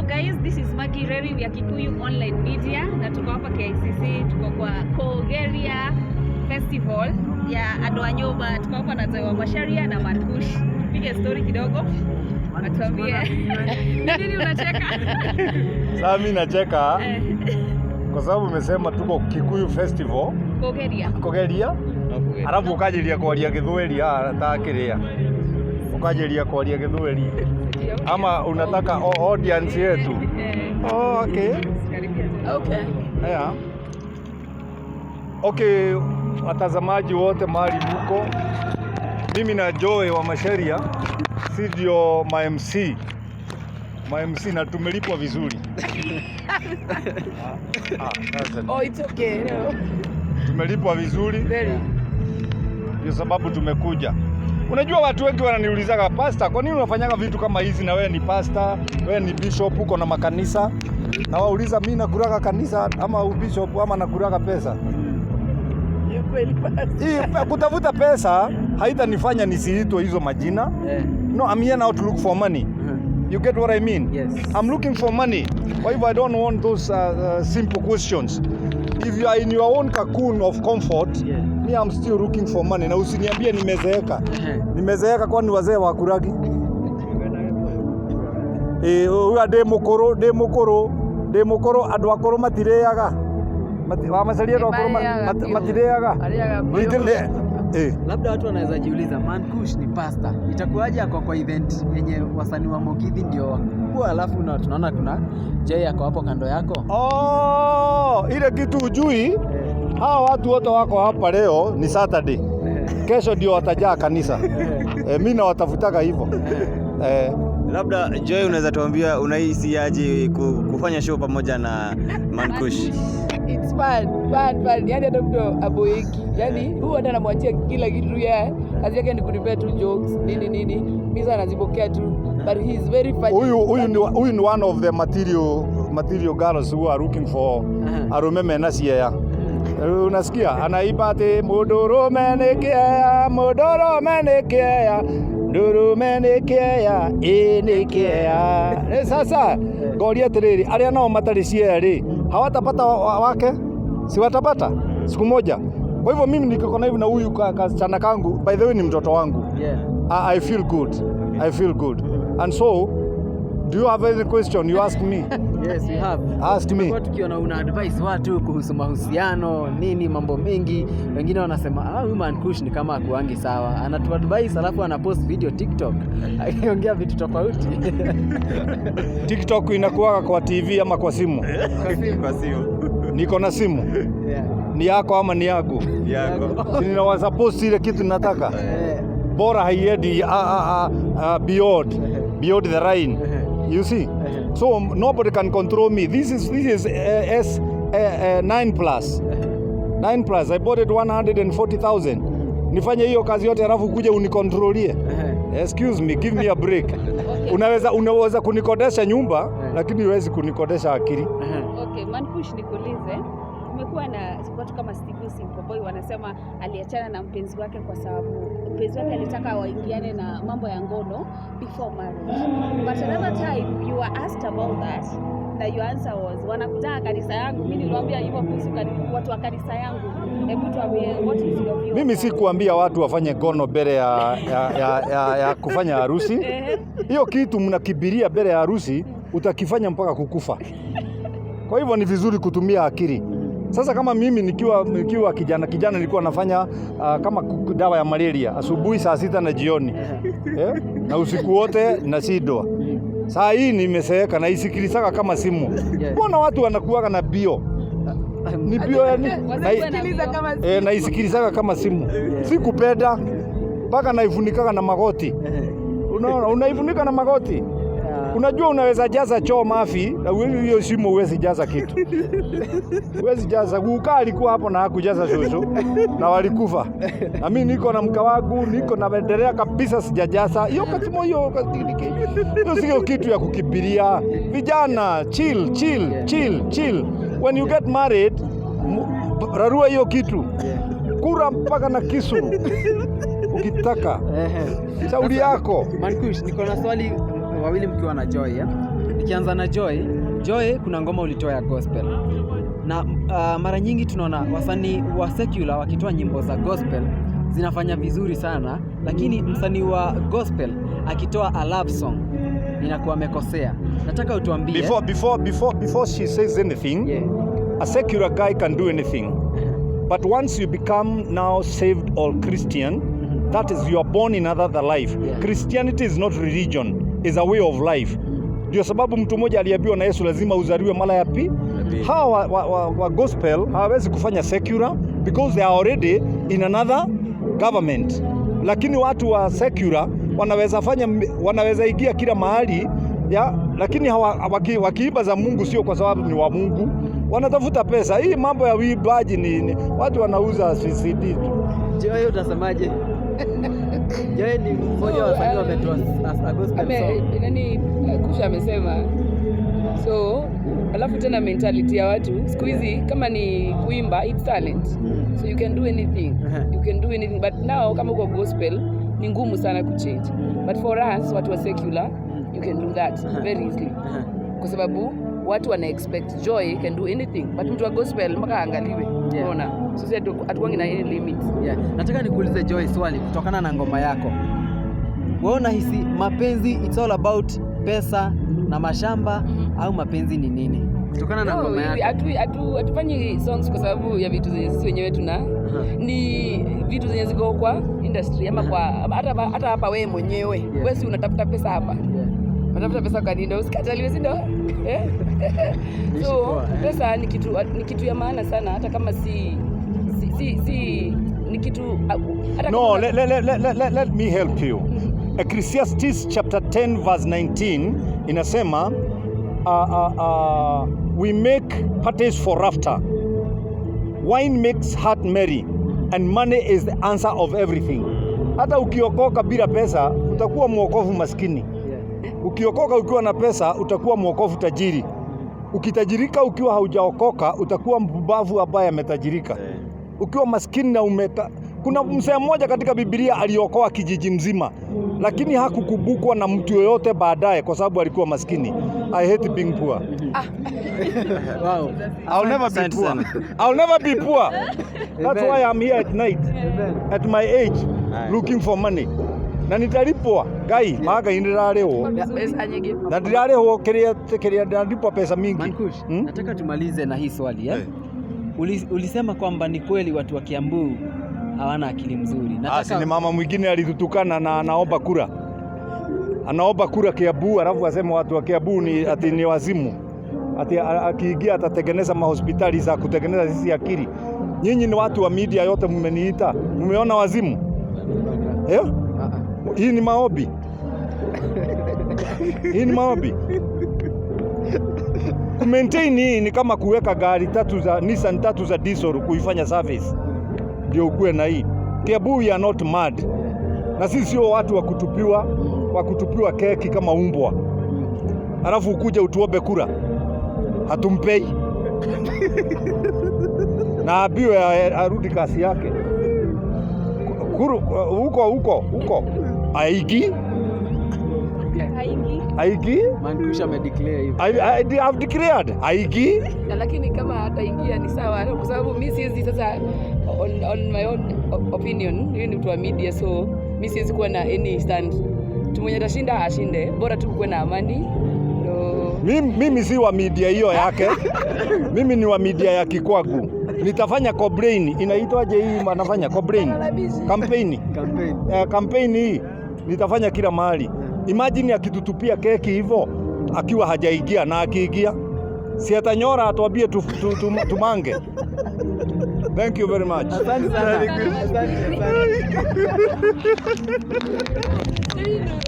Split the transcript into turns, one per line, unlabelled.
Guys, this is Maggie Reri, we are Kikuyu Online Media na tuko hapa KICC, tuko kwa Kogeria Festival ya Andũ a Nyũmba. Tuko hapa na Joy wa Macharia na Mankush. Tupige story kidogo. Atuambie. Ni nini unacheka?
Sasa mimi nacheka kwa sababu umesema tuko Kikuyu Festival.
Kogeria.
Kogeria, alafu ukanjĩria kwaria Gĩthweri haha ta kĩrĩa ukanjĩria kwaria Gĩthweri ama unataka audience yetu?
Eh.
Oh, okay.
Karibia tena.
Okay.
Yeah. Okay, watazamaji wote mahali muko, mimi na Joy wa Macharia si ndio ma MC, ma MC na tumelipwa vizuri. Ah, sasa
Oh, it's okay. No.
tumelipwa vizuri.
Very.
Ndio sababu tumekuja. Unajua watu wengi wananiulizaga, "Pastor, kwa nini unafanyaga vitu kama hizi na wewe ni pastor, wewe ni bishop, uko na makanisa?" Na wauliza, mimi nakuraga kanisa ama ubishop ama nakuraga pesa?
Hiyo kweli, pastor.
Hii kutafuta pesa haitanifanya nisiitwe hizo majina. No, I'm here now to look for money. You get what I mean?
Yes.
I'm looking for money. Kwa hivyo I don't want those simple questions. If you are in your own cocoon of comfort, me, I'm still looking for money. Na usiniambie nimezeeka. Nimezeeka kwani wazee wakuragi? Eh, uga ndĩ mũkũrũ, ndĩ mũkũrũ, ndĩ mũkũrũ, andũ akũrũ matirĩaga. Wamacaria andũ akũrũ
Marĩaga biũ.
matirĩaga.
Marĩaga biũ.
Ningĩ.
Labda watu wanaweza jiuliza, Mankush ni pastor, itakuwaje ako kwa event yenye wasanii wa Mugithi ndio wakubwa, alafu na tunaona kuna Jay ako hapo kando yako?
Oh, ile kitu ujui, hawa watu wote wako hapa leo ni Saturday. Kesho ndio watajaa kanisa. Mi nawatafutaga hivyo.
Labda Joy, unaweza tuambia unahisi aje kufanya show pamoja na Mankush?
It's fun, fun, fun. Yani hata mtu aboeki. Yani huyu hata anamwachia kila kitu yeye. Kazi yake ni kunipea tu jokes, nini nini. Mimi sana nazipokea tu. But he is very funny.
Huyu ni one of the material girls who are looking for arume mena ciea. Unasikia anaimba ati mũndũrũme nĩ kĩea, mũndũrũme nĩ kĩea, ndũrũme nĩ kĩea, ĩ nĩ kĩea. Sasa ngoria atĩrĩrĩ, arĩa nao matarĩ ciea rĩ, hawatapata wake? Si watapata siku moja? Kwa hivyo mimi nikikona hivi na huyu kasichana kangu, by the way ni mtoto wangu. I feel good. I feel good. And so, do you have any question? You ask me.
Yes, we have.
Ask me.
Tumekuwa tukiona una advice watu kuhusu mahusiano nini, mambo mengi. Wengine wanasema, "Ah, huyu Mankush ni kama akuangi sawa, anatu advice alafu anapost video TikTok akiongea vitu tofauti."
TikTok inakuwa kwa TV ama kwa simu?
Kwa simu.
Niko na simu. Ni yako ama ni yangu?
Yako.
Si ninaweza post ile kitu ninataka. Bora haiendi beyond the line. You see? So nobody can control me. This is S 9 plus. 9 plus. I bought it 140,000. Nifanye hiyo kazi yote alafu kuja unikontrolie? Excuse me, give me a break. Unaweza kunikodesha nyumba lakini huwezi kunikodesha akili.
Okay, Mankush, nikuulize. Kumekuwa na watu kama Steve Simple Boy wanasema aliachana na mpenzi wake kwa sababu mpenzi wake alitaka waingiane na mambo ya ngono before marriage. But another time you were asked about that na your answer was, "Wanakutaka kanisa yangu. Mimi niliwaambia hivyo kuhusu watu wa kanisa yangu." Hebu tuambie, what is your view?
Mimi si kuambia watu wafanye ngono mbele ya kufanya harusi. Hiyo kitu mnakibiria mbele ya harusi, utakifanya mpaka kukufa. Kwa hivyo ni vizuri kutumia akili. Sasa kama mimi nikiwa kijana kijana nilikuwa nafanya kama dawa ya malaria asubuhi saa 6 na jioni, eh? Na usiku wote nashindwa. Saa hii nimezeeka na isikilizaga kama simu. Mbona watu wanakuwaga na bio? Ni bio yani
Sikiliza kama
naisikilizaga kama simu. Sikupenda mpaka naifunikaga na magoti. Unaona, unaifunika na magoti. Unajua unaweza jaza choo mafi na hiyo shimo huwezi jaza kitu. Huwezi jaza. Guka alikuwa hapo na hakujaza shosho na walikufa. Na mimi niko na mka wangu, niko na endelea kabisa sijajaza. Hiyo katimo hiyo hiyo sio kitu ya kukimbilia. Vijana, chill, chill, chill, chill. When you get married, rarua hiyo kitu. Kura mpaka na kisu ukitaka. Shauri yako.
Mankush, niko na swali wawili mkiwa na Joy, eh? Nikianza na Joy. Joy, kuna ngoma ulitoa ya gospel na mara nyingi tunaona wasanii wa secular wakitoa nyimbo za gospel zinafanya vizuri sana, lakini msanii wa gospel akitoa a love song inakuwa amekosea. Nataka utuambie.
Before she says anything, a secular guy can do anything. But once you become now saved or Christian, that is, you are born in another life. Christianity is not religion, is a way of life. Ndio sababu mtu mmoja aliambiwa na Yesu lazima uzaliwe mara ya pili. Hawa wa gospel hawawezi kufanya secular because they are already in another government. Lakini watu wa secular wanaweza fanya, wanaweza ingia kila mahali ya, lakini wakiiba za Mungu sio kwa sababu ni wa Mungu, wanatafuta pesa. Hii mambo ya uibaji ni watu wanauza CD tu.
Joy, utasemaje? Joy ni mmoja wa wasanii wametoa a gospel song.
Nani, Kusha amesema. So alafu tena mentality ya watu siku hizi, kama ni kuimba, it's talent, so you can do anything. You can do anything, but now kama uko gospel ni ngumu sana kuchange, but for us watu wa secular, you can do that very easily kwa sababu watu wana expect Joy can do anything, but mtu wa gospel mpaka aangaliwe. Unaona? So sisi hatukuwangi na any limit.
Yeah. Nataka nikuulize Joy swali kutokana na ngoma yako. Wewe unahisi mapenzi it's all about pesa na mashamba au mapenzi ni nini? Kutokana na
No,
ngoma yako.
hatufanyi songs kwa sababu ya vitu zenye sisi wenyewe tuna, ni vitu zenye ziko kwa industry ama kwa hata hapa wewe mwenyewe, wewe si unatafuta pesa hapa? Unatafuta pesa kwa nini? Usikataliwe, si ndio? Eh?
Niishi
So
poa, eh.
pesa ni kitu ya maana sana, hata kama si ni kitu hata
No,
kama
let me help you. Ecclesiastes chapter 10 verse 19 inasema we make parties for laughter. Wine makes heart merry and money is the answer of everything. Hata ukiokoka bila pesa utakuwa mwokovu maskini. Ukiokoka ukiwa na pesa utakuwa mwokovu tajiri. Ukitajirika ukiwa haujaokoka utakuwa mpumbavu ambaye ametajirika. Ukiwa maskini na umeka. Kuna mzee mmoja katika Biblia aliokoa kijiji mzima, lakini hakukumbukwa na mtu yoyote baadaye kwa sababu alikuwa maskini. I hate being poor.
Wow.
I'll never be
Asante
poor.
sana.
I'll never be poor. That's
Amen.
why I'm here at night at my age
Aye.
looking for money. Na nitalipwa Ngai maga ndirarĩhwo
Pesa nyingi.
na ndirarĩhwo kĩrĩa kĩrĩa ndiralipwa pesa mingi.
Mankush,
Hmm?
nataka tumalize na hii swali eh?
Eh.
Ulisema kwamba ni kweli watu wa Kiambu hawana akili mzuri.
Ah, si ni mama mwingine alitutukana na anaomba kura, anaomba kura Kiambu, alafu asema watu wa Kiambu ni ati ni wazimu, ati akiingia atatengeneza mahospitali za kutengeneza sisi akili. Nyinyi ni watu wa media yote, mmeniita, mmeona wazimu eh?
Ah, ah.
Hii ni maombi, hii ni maombi. Kumaintain hii ni kama kuweka gari tatu za Nissan tatu za diesel kuifanya service ndio ukuwe na hii. Kiambu we are not mad, na sisi sio watu wa kutupiwa keki kama umbwa, alafu ukuje utuombe kura, hatumpei na aambiwe arudi kasi yake Kuru, huko huko huko aigi.
Haingii.
Aigi.
Mankush amedeclare hivyo.
I've declared aigi.
Na lakini kama hataingia ni sawa, kwa sababu mi siwezi sasa, on my own opinion, hiyo ni mtu wa media, so mi siwezi kuwa na any stand. Tu mwenye atashinda ashinde, bora tu kuwe na amani ndo.
Mimi si wa media hiyo yake. Mimi ni wa media ya kikwagu. Nitafanya complain. Inaitwaje hii anafanya complain? Campaign.
Campaign.
Campaign hii nitafanya kila mahali. Imagine akitutupia keki hivyo akiwa hajaingia, na akiingia si atanyora atuambie tumange. Thank you very much.
Asante sana. Asante, asante.